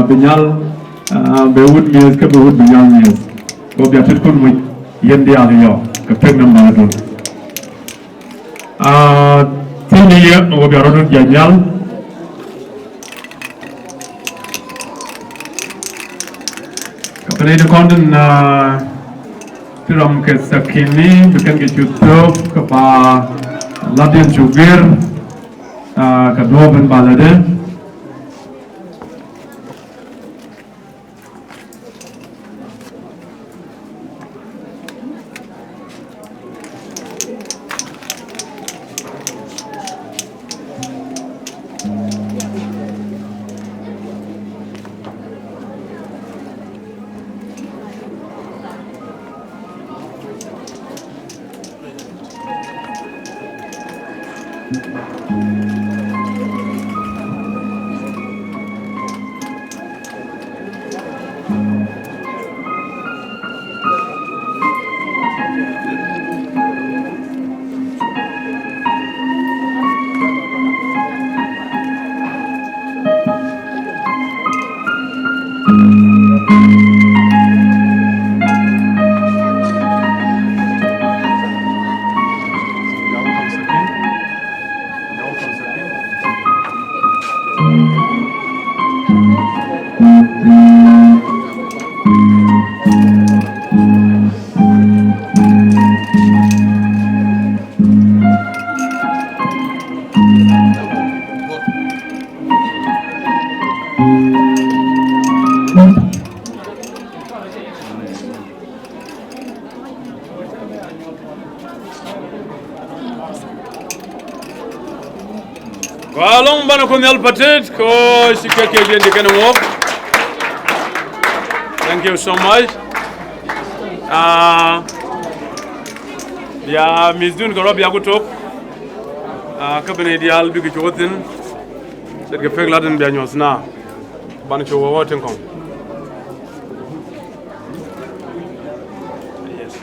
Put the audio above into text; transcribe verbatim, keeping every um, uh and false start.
Bi nyal, ah, bɛ wut mi̱eth kä bɛ wut bi nyal mi̱eth. Kɛ ɣöö bia tet kun muc yɛn diaal yɔ kɛ pek nɛmba dun. Ah, thiecni yɛ ɣöö bia rɔ̱dun jiac nhial. Kɛ pɛn i̱ ti kɔn tin, ah, ti rɔm kɛ thɛkini bi kɛn kɛ cu thöp kɛ ba latdiɛn cu guir, ah, kɛ duɔ̱ɔ̱p in ba lätdɛ. Kua lɔŋ banɛ Kuoth Nhial patet kɛ ɣöö ci kɛ kɛ jiɛn ti kɛn ŋuɔk. Thank you so much. Ah, bia mi̱thdun kɛ rɔ bia ku tok. Ah, kä ben i̱ diaal bikɛ cu wä thi̱n. Ce̱tkɛ pek lat in bia nyuɔ̱th na. Banɛ cu wä wä tin kɔŋ. Yes.